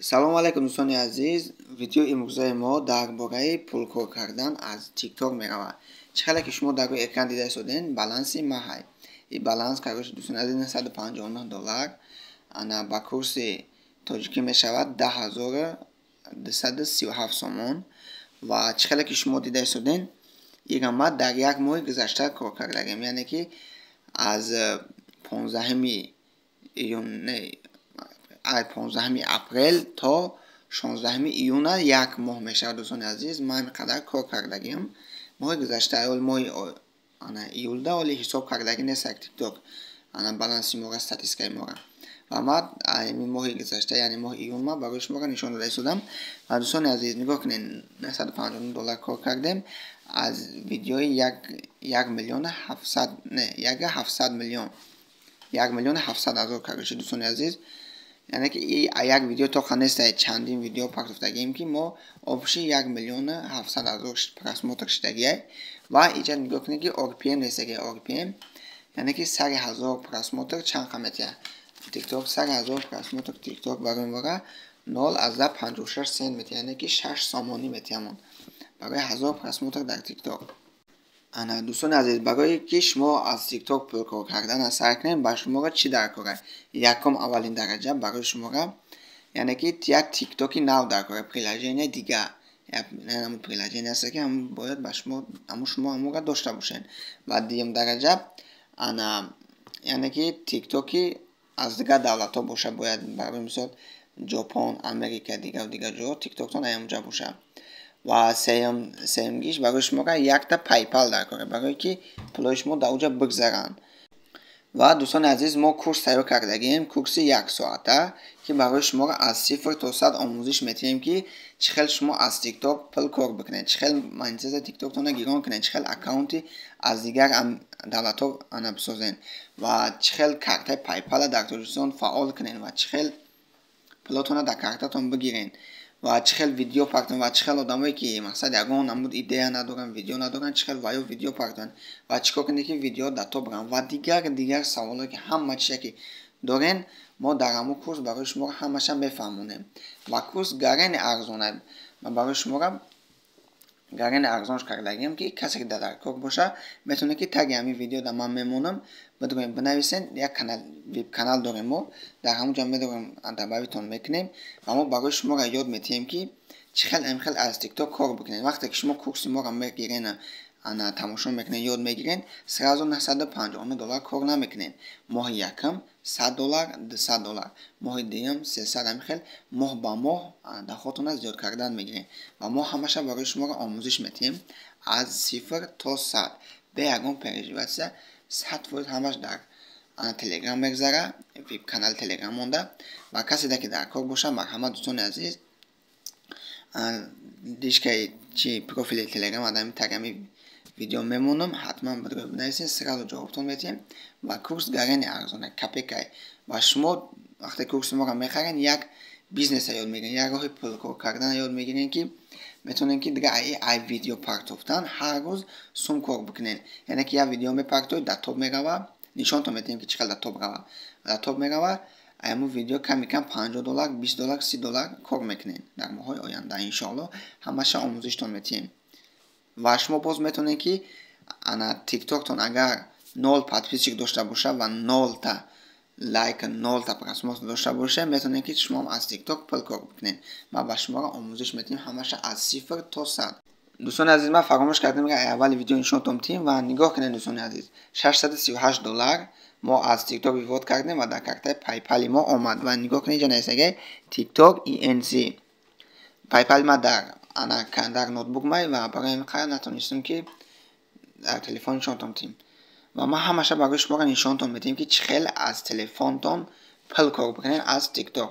Салому алайкум, дӯстони азиз. Видеои имрӯзаи мо дар бораи пулкор кардан аз ТикТок меравад. Чӣ хеле ки шумо дар рӯи экран дида истодем, баланси ма ҳай. И баланс, короче, дӯстони азиз, 959 доллар. Ана ба курси тоҷикӣ мешавад 10 237 сомон. Ва чӣ хеле ки шумо дида истодем, ира ма дар як моҳи гузашта кор кардагем, яъне ки аз 15-уми июн, не, 15-уми апрел то 16-уми июна як моҳ мешавад. Дӯстони азиз, ман ҳамин қадар кор кардагим моҳи гузашта. Моҳи ана июлда оли ҳисоб кардагӣ нест ТикТок ана баланси мора, статистикаи мора. Ва ман ҳамин моҳи гузашта, яъне моҳи июн, ма барои шуморо нишон дода истодам. Ва дӯстони азиз, нигоҳ кунед, 959 доллар кор кардем аз видеои як миллиону ҳафтсад, не, як ҳафтсад миллион, 1 700 000. Короче, дӯстони азиз, яъне ки як видео тоқа нест, чандин видео партофтагием, ки мо общий 1 700 000 просмотр шудагиай. Ва иҷа нигоҳ кунед, ки RPM нестаги. RPM яъне ки сари 1000 просмотр чанд қа метиҳад ТикТок. Сари 1000 просмотр ТикТок барои мора 0,56 сент метиҳад, яъне ки 6 сомонӣ метиҳамон барои 1000 просмотр дар ТикТок. Ана, дӯстони азиз, барое ки шумо аз ТикТок пулкор кардан сар кунед, ба шуморо чӣ дар кора? Якум, аввалин дараҷа, барои шуморо, яъне ки як ТикТоки нав дар кора, приложение дигар, приложение аст, ки бояд ба шумо шумо ҳамонро дошта бошед. Ва дуюм дараҷа, ана, яъне ки ТикТоки аз дигар давлатҳо бошад бояд, барои мисол, Ҷопон, Америка, дигару дигар ҷоҳо ТикТоктон ҳамонҷа бошад. Ва сеюмгиш, барои шуморо якта PayPal дар кора, барое ки пулҳои шумо дар оҷа бигзаранд. Ва дӯстони азиз, мо курс тайёр кардагием, курси яксоата, ки барои шуморо аз сифр то сад омӯзиш метиҳем, ки чӣ хел шумо аз ТикТок пул кор бикунед, чӣ хел монетизатсияи ТикТоктонро гирон кунед, чӣ хел аккаунти аз дигар давлатҳо ана бисозед ва чӣ хел картаи PayPal дар Тоҷикистон фаъол кунед ва чӣ хел пулотонро дар картатон бигиред ва чӣ хел видео партоед ва чӣ хел одамое ки, мақсад, ягон намуд идея надоранд, видео надоранд, чӣ хел ваё видео партоянд ва чӣ кор кунед, ки видео дар топ раванд ва дигар дигар саволое ки ҳама чизе ки дорен, мо дар ҳамон курс барои шуморо ҳамаша мефаҳмонем. Ва курс гарени арзона. Ман барои шуморо гарени арзонш кардагиам, ки касе ки дар кор боша, метавонед, ки таги ҳамин видео дар ман мемонам, бидорем, бинависен. Як канал, вип канал дорем мо, дар ҳамон ҷо медорем, добавить-тон мекунем ва мо барои шуморо ёд метиҳем, ки чӣ хел хел аз ТикТок кор бикунед. Вақте ки шумо курси моро мегирен, ана тамошо мекунед, ёд мегирен, сразу 959 доллар кор намекунед. Моҳи якум 100 доллар, 200 доллар, моҳи дуюм 300, ҳамин хел моҳ ба моҳ доходтонро зиёд кардан мегирем. Ва мо ҳамаша барои шуморо омӯзиш метиҳем аз сифр то сад, бе ягон переживаться, 100% ҳамаш дар Телеграм мегзара, вип канали Телеграм монда. Ва каседа ки дар кор боша, марҳамат, дӯстони азиз, личкаи чи профили Телеграм адами тагами видео мемонам, ҳатман бинависед, сразу ҷавобтон метиҳем. Ва курс гарени арзона, копейкай. Ва шумо вақте курси моро мехарен, як бизнеса ёд мегирен, як роҳи пулкор кардана ёд мегирен, ки метавонед, ки дигар ай видео партофтан ҳар рӯз сум кор бикунед. Яъне ки як видео мепартоед, дар топ мерава, нишонтон метиҳем, ки чӣ хел дар топ рава. Дар топ мерава, ҳамун видео ками кам 50 доллар, 20 доллар, 30 доллар кор мекунед дар моҳҳои оянда, иншоалло. Ҳамаша омӯзиштон метиҳем. Ва шумо боз метавонед, ки ана тиктоктон агар нол подписчик дошта боша ва нолта лайк, нолта просмотр дошта боша, метавонед, ки шумоам аз ТикТок пул кор бикунед. Ма ба шуморо омӯзиш метиҳем ҳамаша аз сифр то сад. Дӯстони азиз, ман фаромӯш кардам, ки аввали видео нишонтон тиҳем. Ва нигоҳ кунед, дӯстони азиз, 638 доллар мо аз ТикТок вывод кардем ва дар картаи PayPal-и мо омад. Ва нигоҳ кунед, ҷа нависаги ТикТок инc. PayPal ма дар ана дар ноутбук май ва барои ҳамин қадр натонистем, ки дар телефон нишонтон тиҳем. Ва ман ҳамаша барои шуморо нишонтон медиҳем, ки чӣ хел аз телефонтон пул кор бикунед аз ТикТок.